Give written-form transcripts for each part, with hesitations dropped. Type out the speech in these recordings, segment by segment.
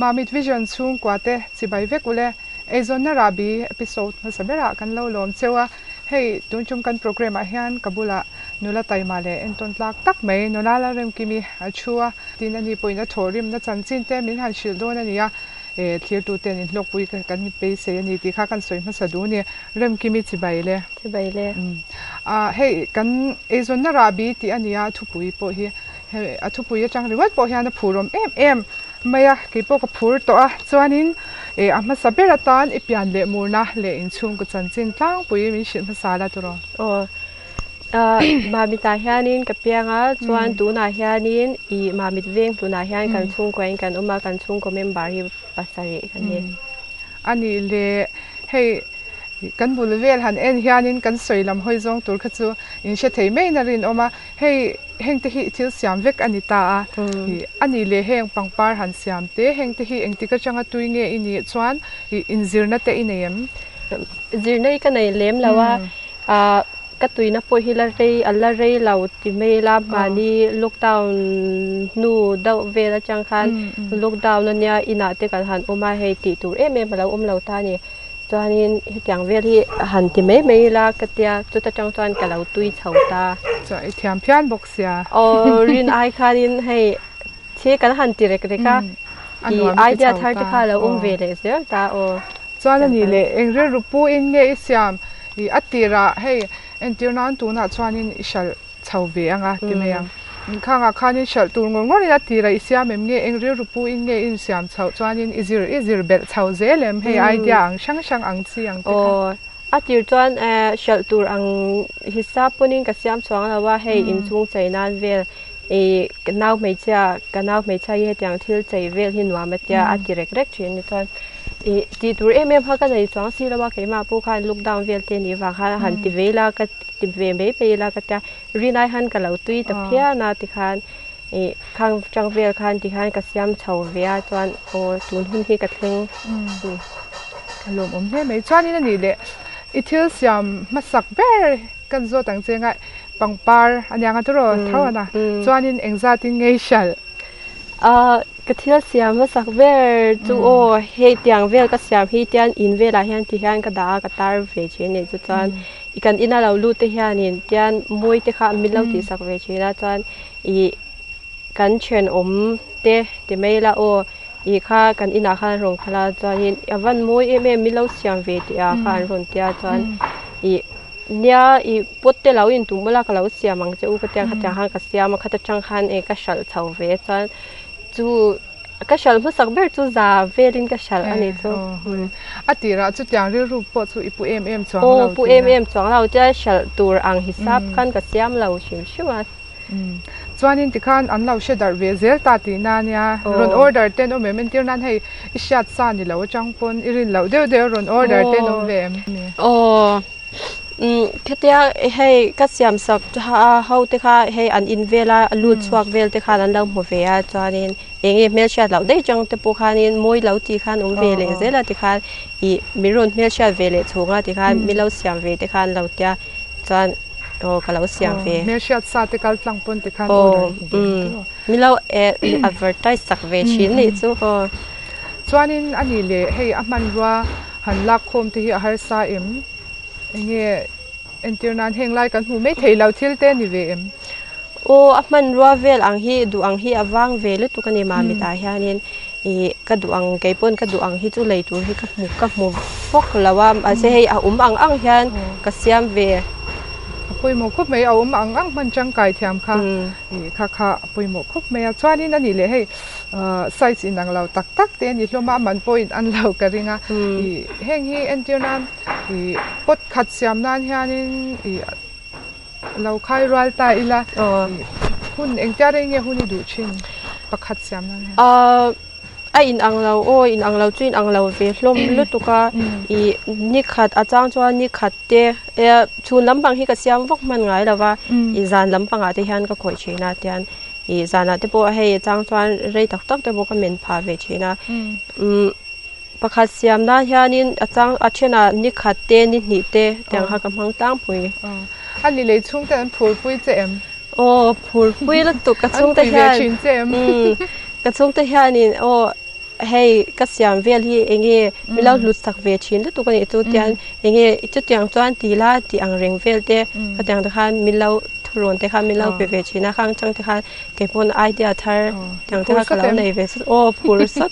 Mamit Vision chhungkua te chibai vek ule. Eizawnna rahbi episode hmasa berah kan lo lawm cheu a, hei tun tum kan programme ah hian ka bulah nula taima leh entawn tlak tak mai nula Lalremkimi a thu a, tin ani pawhin a thawhrimna chanchin te min han hrilh dawn a ni a, eh thlirtu ten inhlawkpui kan beisei a ni tih kha kan sawi hmasa duh a ni, Remkimi chibai le. Chibai le. Ah hei kan eizawnna rahbi tih a ni a thupui pawh hi hei a thupui atang ringawt pawh hian a phurawm em em. Mai a, kei pawh ka phur tawh a, chuanin eh a hmasa ber atan i pian leh murna leh inchhungkaw chanchin tlangpui min hrilh hmasa la tawh rawh. Aw, ah Mamit ah hianin ka piang a, chuan tunah hianin ih Mamit veng hlunah hian kan chhungkaw in kan awm a, kan chhungkaw member hi pasarih kan ni. A nih leh hei Kan bul vel han en hianin kan sawi lam hawi zawng tur kha chu in hre thei maiin a rinawm a, hei hengte hi thil siam vek a ni ta a, a nih leh heng pangpar han siam te hengte hi engtik atanga tui nge i nih chuan inzirna te i nei em? Zirna hi ka nei lem lo a, ah ka tuina pawh hi la rei a la rei lo ti mai ila mahni lockdown hnu deuh vel atang khan lockdown ania inah te kan han awm a, hei tih tur em em a lo awm lo ta a ni. Chuanin hetiang vel hi han ti mai mai ila ka tia chuta tang chuan ka lo tui chho ta. Chuan i thiam phian bawk sia. Aw rin ai khanin hei thil kan han ti rek rek a i idea thar te kha a lo awm ve leh zel ta aw. Chuan a nih leh eng rilru pu in nge i siam i a tirah hei entir nan tunah chuanin i hralh chho ve anga ti mai ang. Khangah khanin hralh tur ngawr ngawrin a tirah i siam em nge eng rilru pu in nge i insiam chhoh chuanin i zir i zir belh chho zel em hei idea ang hrang hrang ang chi ang te kha. Aw a tir chuan hralh tur ang hisap pawhin ka siam chhuang lo a hei inchhung chei nan vel ih ka nau hmeichhia ka nau hmeichhia hi hetiang thil chei vel hi nuam a tia a ti rek rek thin ni chuan ih tih tur em em kha ka nei chuang si lo a keimah pawh khan lockdown vel te nih vang khan a han ti ve ila ka Ti ve mai mai ila ka tia, rinai han ka lo tui ta phian a tikhan ih khang tang vel khan tikhan ka siam chho ve a chuan aw tun hun hi ka thleng. Ka lawmawm hle mai. Chuanin a nih leh i thil siam hmasak ber kan zawt ang che nga pangpar a nia nga tawrh aw tho a na. Chuanin engzatin ngei hralh? Ahh ka thil siam hmasak ber chu aw hei tiang vel ka siam hi tian in velah hian ti hian ka dah a ka tar ve thin a nih chu chuan i kan ina lo lut te hianin tian mawi te kha min lo tihsak ve thin a chuan ih kan thenawm te ti mai ila aw ih kha kan inah khan an rawn kal a chuanin a van mawi em em min lo siam ve tih ah kha an rawn tia chuan ih. Nia i pot te lo in tum ula ka lo siam ang che u ka tia khatiang khan ka siam a khata tang khan eng ka hralh chho ve chuan chu ka hralh hmasak ber chu za velin ka hralh a ni chu. A tirah chutiang rilru pawh chu i pu em em chuang lo. Aw pu em em chuang lo tia hralh tur ang hisap khan ka siam lo hrim hrim a. Chuanin tikhan an lo hre darh ve zel ta tihna ania rawn order te an awm em entir nan hei i hriat sa ni lo atang pawn i rin loh deuh deuh rawn order te an awm ve em? Aw umm khatia hei ka siam sak ho te kha hei an in vel a lut chhuak vel te khan an lo hmu ve a chuanin eng nge hmelhriat loh daih chang te pawh khanin mawi lo tih khan awm ve leh zel a tikhan ih min rawn hmelhriat ve leh chhung a tikhan min lo siam ve te khan lo tia chuan aw ka lo siam ve. Hmelhriat sa te kal tlang pawn tikhan order hmu ve ang tawh. Min lo advertise sak ve thin nih chu aw. Chuanin a nih leh hei a hmanrua han lak khawm te hi a harsa em? Enge entir nan heng lai kan hmuh mai theih lo thil te a ni ve em? Aw a hmanrua vel ang hi duh ang hi a vang ve lutuk a ni Mamit ah hianin ih ka duh ang kei pawn ka duh ang hi chu lei tur hi ka hmu ka hmu fawk lo a mahse hei a awm ang ang hian ka siam ve. A pawimawh khawp mai a awm ang ang hman tangkai thiam kha ih kha kha a pawimawh khawp mai a chuanin a nih leh hei size inang lo tak tak te a ni hlawm a a man pawhin an lo ka ring a ih heng hi entir nan ih pot khat siam nan hianin ih Lo khai rual ta ila hun engtia rei nge hun i duh thin pakhat siam nan hian? A in ang lo aw in ang lo chu in ang lo ve hlawm lutuk a ih ni khat a chang chuan ni khat te chhun lampang hi ka siam vak hman ngai lo va ih zan lampangah te hian ka khawih thin a tian ih zanah te pawh hei a chang chuan rei tak tak te pawh ka men phah ve thin a umm. Pakhat siam nan hianin a chang a thenah ni khat te ni hnih te tiang kha ka hmang tlangpui. A ni lei chhung te an phurpui che em? Aw phurpui lutuk ka chhungte hian. An pui ve thin che em? Ka chhungte hianin aw hei ka siam vel hi enge min lo hlut sak ve thin lutuk a nih chu tian enge chutiang chuan ti la tih ang reng vel te khatiang te khan min lo thurawn te khan min lo pe ve thin a khang chang te khan kei pawn idea thar tiang te kha ka lo nei ve sawt aw phur sawt.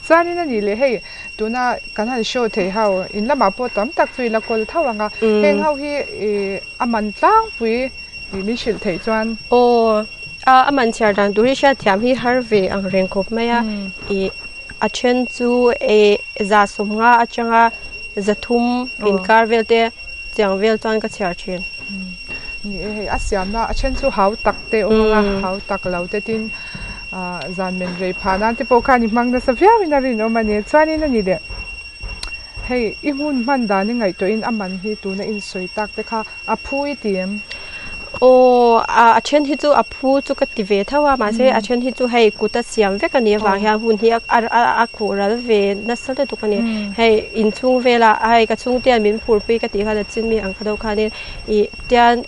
Chuanin a nih leh hei tuna kan han show theih ho in lamah pawh tam tak chu i la kawl tho ang a heng ho hi ih a man tlangpui tih min hrilh theih chuan. Aw, a man chhiar dan tur hi hriatthiam hi har ve ang reng khawp mai a, ih a then chu eh za sawmnga atanga zathum inkar vel te chiang vel chuan ka chhiar thin. Ni e hei a siamna a then chu hau tak te awm ang a, hau tak lo te tin ah zan men rei phah nan te pawh khan i hmang nasa viau in a rinawm a ni. Chuanin a ni leh hei i hun hman dan i ngaihtuahin a man hi tuna insawi tak te kha A phu i ti em? Aw, a then hi chu a phu chu ka ti ve tho a, mahse a then hi chu hei kut a siam vek a nih avang hian hun hi a khuh ral ve nasa lutuk a ni. Hei inchhung vela hei ka chhungte hian min phurpui ka tih khan a chin mi ang kha deuh khanin ih tian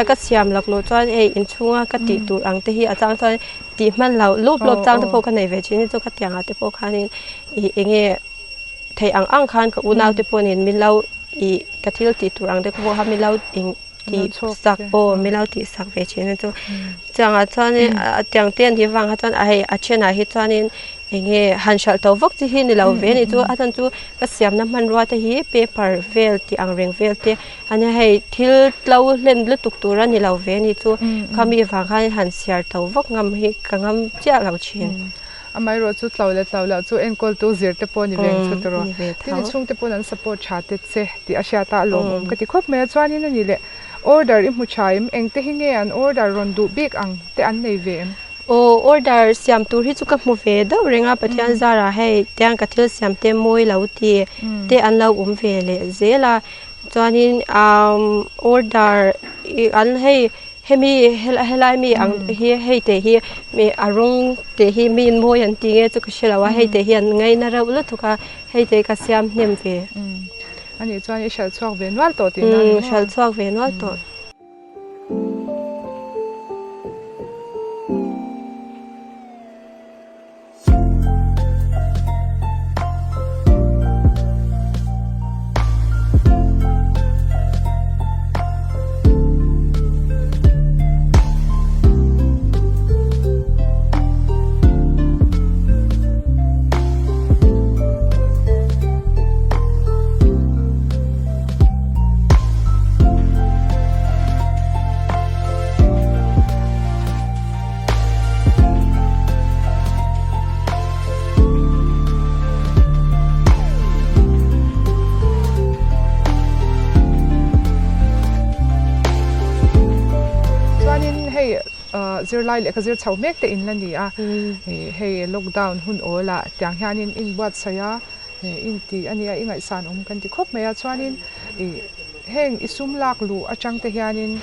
ka siam laklawh chuan hei inchhunga ka tih tur ang te hi a chang chuan tih hman loh lawp lawp chang te pawh ka nei ve thin a chu ka tiangah te pawh khanin ih eng nge theih ang ang khan ka unau te pawh nen min lo ih ka thil tih tur ang te pawh kha min lo eng tih sak aw min lo tih sak ve thin a chu chutiangah chuanin a tiang te an tih vang kha chuan a hei a thenah hi chuanin eng nge han hralh tawh vak chi hi ni lo ve a nih chu a chhan chu ka siamna hmanrua te hi paper vel tih ang reng vel te ania hei thil tlo hlen lutuk tur a ni lo ve a nih chu khami vang khan han chhiar tawh vak ngam hi ka ngam chiah lo thin. Amaherawh chu tlo leh tlo loh chu enkawltu zir te pawh ni ve ang chu tawh rawh. Tin i chhungte pawn an support tha te che tih a hriat a, a lawmawm ka ti khawp mai a. Chuanin a ni leh order i hmu tha em? Engte hi nge an order rawn duh bik ang te an nei ve em? Aw order siam tur hi chu ka hmu ve deuh reng a, Pathian zarah hei tiang ka thil siam te mawi lo ti te an lo awm ve leh zel a. Chuanin order an hei Hemi helai mi ang hi hei te hi mi a rawng te hi mi in mawi an ti nge chu ka hre lo a hei te hi an ngaina reuh lutuk a hei te ka siam hnem ve. Anih chuan i hralh chhuak ve nual tawh tihna a ni maw? Hralh chhuak ve nual tawh. Chuanin hei zirlai lehkha zir chho mek te in la ni a, hei lockdown hun awl ah tiang hianin in buatsaih a, in ti a nia i ngaihsan awm kan ti khawp mai a, chuanin ih heng i sum lak luh atang te hianin.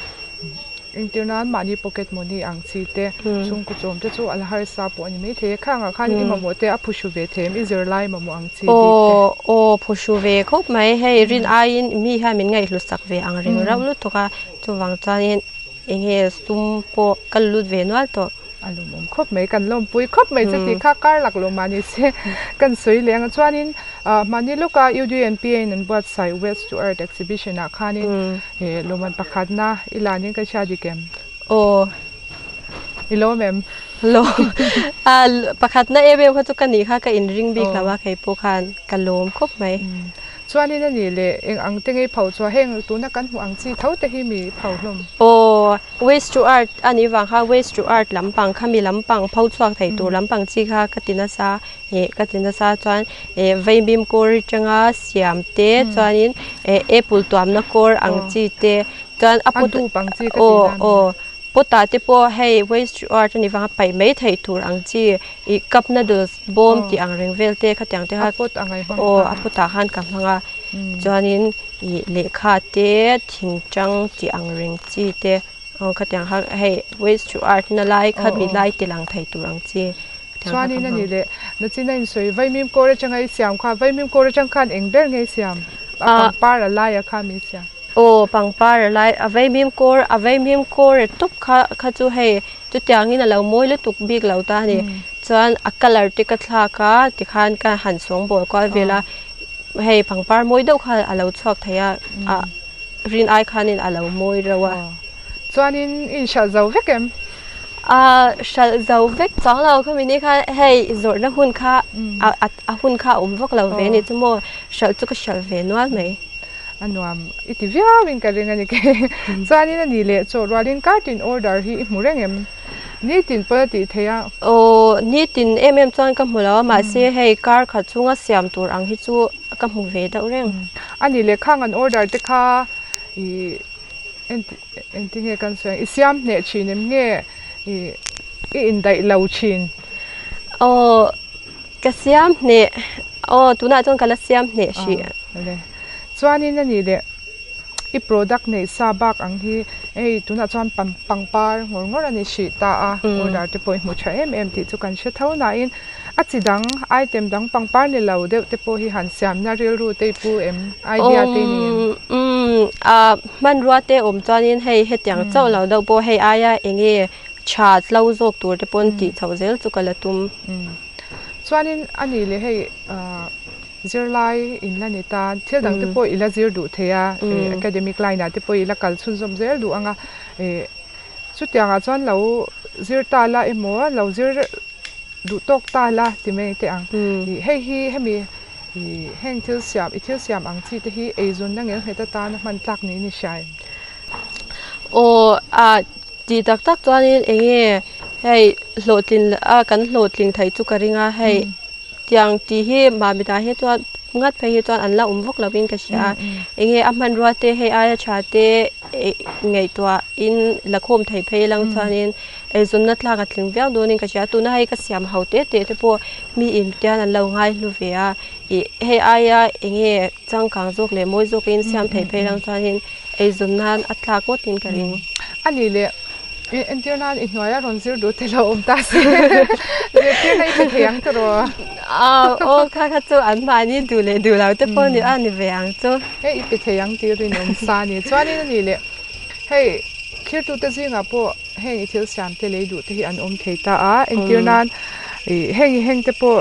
Engtir nan mahni pocket money ang chi te, chhungkaw chawm te chu a la harsa pawh a ni maithei a, khangah khan i mamawh te a phuhru ve thei em, i zirlai mamawh ang chi bik te. Aw, aw phuhru ve khawp mai, hei rin aiin mi hian min ngaihhlut sak ve ang reng reuh lutuk a, chuvang chuanin eng nge sum pawh ka lut ve nual tawh. A lawmawm khawp mai, kan lawmpui khawp mai che tih kha kar lak lawm mah ni se kan sawi leh ang a, chuanin mahni lawka UDNPA in an buatsaih Waste to Earth exhibition ah khanin He lawmman pakhatna i lanin ka hria dik em? Aw. I lawm em? Lawm. A pakhatna em em kha chu ka nih kha ka inring bik lo a, kei pawh khan ka lawm khawp mai. Chuanin a nih leh eng ang te ngei pho chu heng tuna kan hmuh ang chi tho te hi mi pho hlawm? Aw, waste to art a nih vang kha waste to art lampang khami lampang pho chhuak thei tur lampang chi kha ka ti nasa. Ih ka ti nasa chuan ih vaimim kawr atanga siam te chuanin eh apple tuamna kawr ang chi te chuan a pot aw aw pot ah te pawh hei waste to art a nih vanga paih mai theih tur ang chi ih cup noodles bawm tih ang reng vel te khatiang te kha aw a pot ah khan ka hmang a chuanin ih lehkha te thingtang tih ang reng chi te aw khatiang kha hei waste to art na lai kha mi lai ti lang thei tur ang chi. Chuanin a ni leh, Nachin a insawi, Vaimim kawr atanga i siam kha, Vaimim kawr atang khan eng ber nge i siam? A pangpar a laia kha mi siam. Aw pangpar a lai a vaimim kawr a vaimim kawr e tawp kha kha chu hei chutiangin a lo mawi lutuk bik lo ta a ni chuan a colour te ka thlak a tikhan ka han sawngbawl kual vel a hei pangpar mawi deuh kha a lo chhuak thei a ah rin ai khanin a lo mawi reuh a. Chuanin i inhralh zo vek em? Ah hralh zo vek chuang lo khami ni khan hei zawrhna hun kha a hun kha a awm vak lo ve a ni chu maw hralh chu ka hralh ve nual mai. A nuam i ti viau in ka ring a ni ke. Chuanin a nih leh chaw rualin kar tin order hi i hmu reng em? Nitin pawn a tih theih a. Aw nitin em em chuan ka hmu lo a mahse hei kar khat chhunga siam tur ang hi chu ka hmu ve deuh reng. A nih leh khang an order te kha i engtinge kan sawi ang i siam hneh thin em nge i i indaih lo thin? Aw ka siam hneh aw tunah chuan ka la siam hneh hrih. Awle chuanin a nih leh i product neih sa bak ang hi hei tunah chuan pangpar ngawr ngawr a ni hrih ta a order te pawh i hmu tha em em tih chu kan hre tho nain a chi dang item dang pangpar ni lo deuh te pawh hi han siamna rilru te i pu em idea te i nei em? Umm ah hmanrua te awm chuanin hei hetiang chauh lo deuh pawh hei aia eng nge tha tlo zawk tur te pawn tih chhoh zel chu ka la tum. Chuanin a nih leh hei ah Zirlai in la ni ta, thil dang te pawh i la zir duh thei a, academic line ah te pawh i la kal chhunzawm zel duh ang a, chutiang ah chuan lo zir ta la emaw lo zir duh tawk ta la ti mai teh ang. Hei hi hemi heng thil siam i thil siam ang chi te hi eizawnna ngelnghet atana hman tlak niin i hria em? Aw ah tih tak tak chuanin eng nge hei hlawhtlin a kan hlawhtling theih chu ka ring a hei. Tiang tih hi mahni tah hi chuan ngat phei hi chuan an la awm vak lovin ka hria a enge a hmanrua te hei aia tha te ngaihtuah in la khawm thei phei lang chuanin eizawnna tlak a tling viau dawnin ka hria tuna hei ka siam ho te te te pawh mi in tian an lo ngai hlu ve a ih hei aia enge changkang zawk leh mawi zawkin siam thei phei lang chuanin eizawn nan a tlak ngawtin ka ring. A nih leh Entir nan i hnuaia rawn zir duh te lo awm ta se zirtirna i pe thei ang tiraw? Aw kha kha chu an mahni duh leh duh lo te pawh a ni ve ang chu. Hei i pe thei ang tih rinawm sa a ni. Chuanin a nih leh hei thirtute zingah pawh heng i thil siam te lei duh te hi an awm thei ta a. Entir nan heng i heng te pawh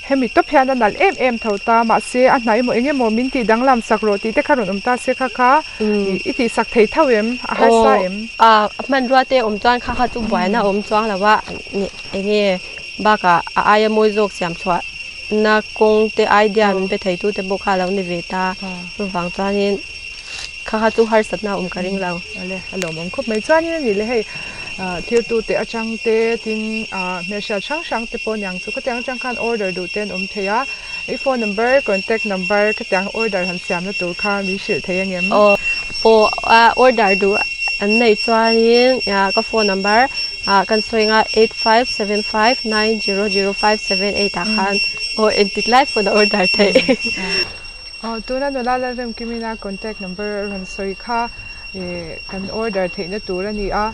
Hemi tawp hian a nalh em em tho ta, mahse a hna emaw eng emaw min tih danglam sak rawh tih te kha rawn awm ta se kha kha i tih sak thei tho em? A harsa em? Aw, a hmanrua te awm chuan kha kha chu buaina a awm chuang lo a, eng nge bakah a aia mawi zawk siam chhuah na kawng te idea min pe thei tu te pawh kha a lo ni ve ta, chuvang chuanin kha kha chu harsatna a awm ka ring lo. Awle, a lawmawm khawp mai. Chuanin a nih leh hei thirtute atang te tin hmelhriat hrang hrang te pawh aniang chu khatiang atang khan order duh te an awm thei a, i phone number, contact number khatiang order han siamna tur kha min hrilh thei angem? Aw, aw order duh an neih chuanin ka phone number kan sawi anga 8575900578 ah khan aw engtik lai pawn a order theih. Aw tuna nula Lalremkimina contact number a rawn sawi kha ih kan order theihna tur a ni a,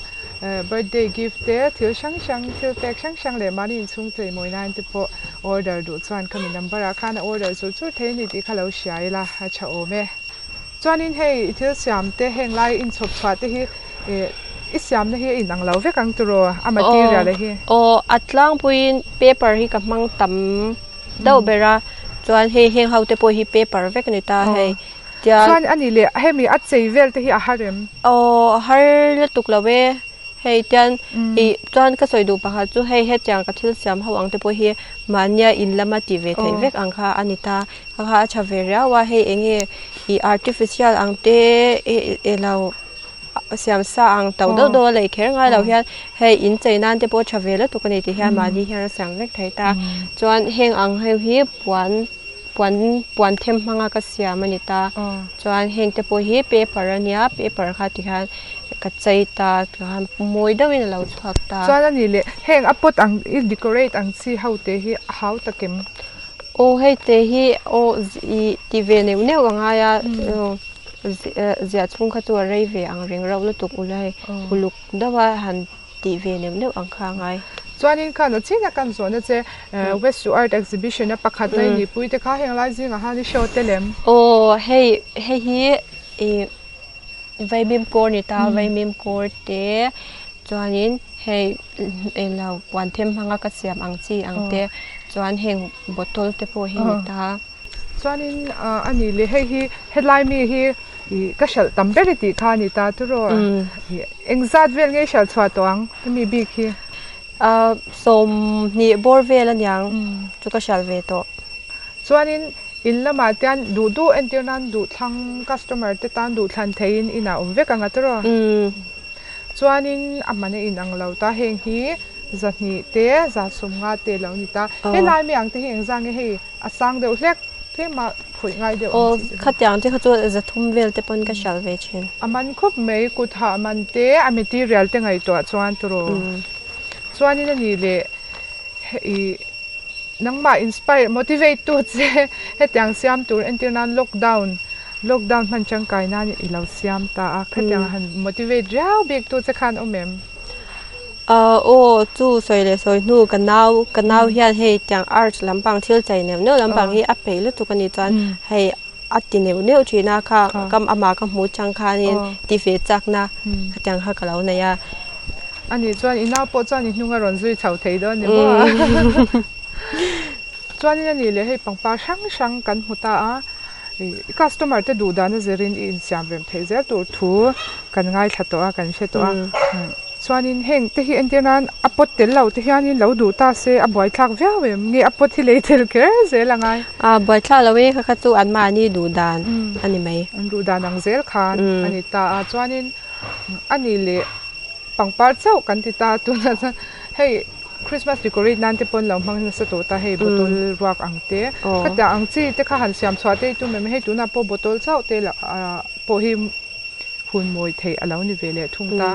birthday gift te thil hrang hrang thil pek hrang hrang leh mahni inchhung cheimawi nan te pawh order duh chuan khami number ah khan a order chur chur thei a ni tih kha lo hria ila a tha awm e. Chuanin hei i thil siam te heng lai inchhawp chhuah te hi ih i siamna hi a inang lo vek ang tiraw a material a hi. Aw a tlangpuiin paper hi ka hmang tam. deuh ber a chuan hei heng ho te pawh hi paper vek a ni ta hei tian chuan a ni leh hemi a chei vel te hi a har em aw a har lutuk lo e hei tian ih chuan ka sawi duh pakhat chu hei hetiang ka thil siam ho ang te pawh hi mahnia in lama tih ve theih vek ang kha a ni ta kha kha a tha ve riau a hei eng nge ih artificial ang te ih lo. siam sa ang to deuh deuh a lei kher ngai lo hian hei in chei nan te pawh tha ve lutuk a ni tih hian mahni hian a siam vek thei ta chuan heng ang ho hi puan puan puan them hmanga ka siam a ni ta chuan heng te pawh hi paper a nia paper kha ti hian ka chei ta tikhan mawi deuhin a lo chhuak ta. Chuan a ni leh heng a pot ang i decorate ang chi ho te hi a hau takim. Aw hei te hi aw ih ti ve neuh neuh a ngai a. Ziah chhung kha chu a rei ve ang reng reuh lutuk ula hei uluk deuh a han tih ve neuh neuh ang kha a ngai. Chuanin khan a chin a kan zawhna che West to Art Exhibition a pakhat na i nihpui te kha heng lai zingah khan i show te lem. Aw hei hei hi ih. Vaimim kawr ni ta vaimim kawr te chuanin hei englo puan them hmanga ka siam ang chi ang te chuan heng bottle te pawh hi ni ta. Chuanin a nih leh hei hi helai mi hi ih ka hralh tam ber i tih kha a ni ta tiraw ih engzat vel nge i hralh chhuah tawh ang hemi bik hi? 20 bawr vel aniang chu ka hralh ve tawh. Chuanin In lamah tian duh duh entir nan duh thlang customer te tan duh thlan theiin inah awm vek ang a tiraw? Chuanin a hman a inang lo ta heng hi 200 te 150 te lo ni ta. Helai mi ang te hi engzah nge hei a sang deuh hlek tlema khawih ngai deuh ang chi te. Khatiang te kha chu 300 vel te pawn ka hrial ve thin. A man khawp mai kut hah man te a material te ngaihtuah chuan tiraw? Chuanin a nih leh hei Nangmah inspire, motivate tu che hetiang siam tur entir nan lockdown, lockdown hman tangkai nan i lo siam ta a, khatiang han motivate riau bik tu che khan awm em? Aw chu sawi leh sawi hnu ka nau, ka nau hian hei tiang arts lampang thil chei neuh neuh lampang hi a peih lutuk a nih chuan hei a ti neuh neuh thin a kha kam amah ka hmuh chang khanin ti ve chakna khatiang kha ka lo nei a. A nih chuan i nau pawh chuan i hnung a rawn zui chho thei dawn ni maw? Chuanin a nih leh hei pangpar hrang hrang kan hmu ta a, i customer te duh dan a zirin i insiam rem theih zel tur thu kan ngaithla tawh a, kan hre tawh a. Chuanin heng te hi entir nan a pawt tel lo te hianin lo duh ta se a buaithlak viau em? Nge a pawt hi lei tel kher zel a ngai? A buaithlak lo e, kha kha chu anmahni duh dan a ni mai. An duh dan ang zel khan a ni ta a, chuanin a nih leh pangpar chauh kan ti ta tunah chuan hei Christmas decorate nan te pawn lo hmang nasa tawh ta hei bottle ruak ang te khatiang ang chi te kha han siam chhuah te hi tum em hei tunah pawh bottle chauh te pawh hi hun mawi theih a lo ni ve leh thung ta.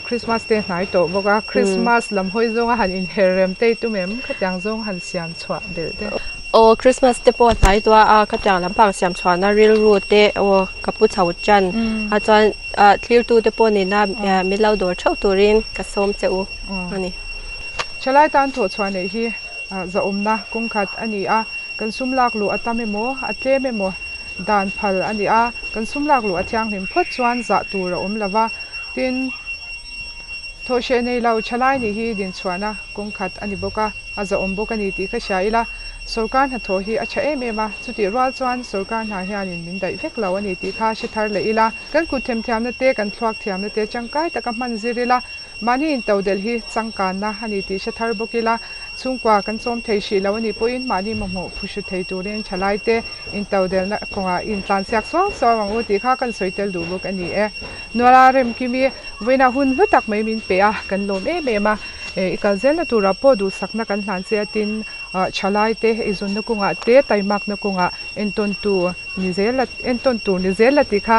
Christmas te hnai tawh bawk a, Christmas lam hawi zawnga han inher rem te i tum em? Khatiang zawng han siam chhuah belh te. Aw, Christmas te pawh hnai tawh a, khatiang lampang siam chhuahna rilru te aw ka pu chho tan a chuan thlirtu te pawh nena min lo dawr theuh turin ka sawm che u a ni. Thalai tan thawh chhuah neih hi zahawmna kawngkhat a ni a, Kan sum lak luh a tam emaw, a tlem emaw dan phal a ni a, kan sum lak luh a thianghlim phawt chuan zah tur a awm lo va. Tin, thawhhreh nei lo thalai nih hi dinchhuahna kawng khat a ni bawk a, a zahawm bawk a ni tih ka hria ila, sawrkar hnathawh hi a tha em em a, chutih rual chuan sawrkar hna hianin min daih vek lo a ni tih kha hre thar leh ila, kan kut themthiamna te, kan thluak thiamna te tangkai taka hman zir ila, Mahni intodelh hi changkanna a ni tih hre thar bawk ila, chhungkua kan chawm thei hrih lo a nih pawhin mahni mamawh phuhru thei turin thalaite intodelhna kawngah intlansiak suau suau ang u tih kha kan sawi tel duh bawk a ni e. Nuala Remkimi vawiinah hun hlu tak mai min pe a, kan lawm em em a, i kal zelna turah pawh duhsakna kan hlan che a tin thalaite i zunna kawngah te taimakna kawngah entawntu ni zel a entawn tur ni zel a tih kha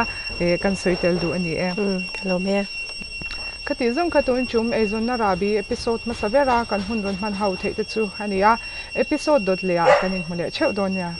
kan sawi tel duh a ni e. Ka lawm e. Ka tih zawng kha tun chum eizawnna rahbi episode hmasa bera kan hun rawn hman ho theih te chu a ni a, episode dawt leh ah kan inhmu leh theuh dawn nia.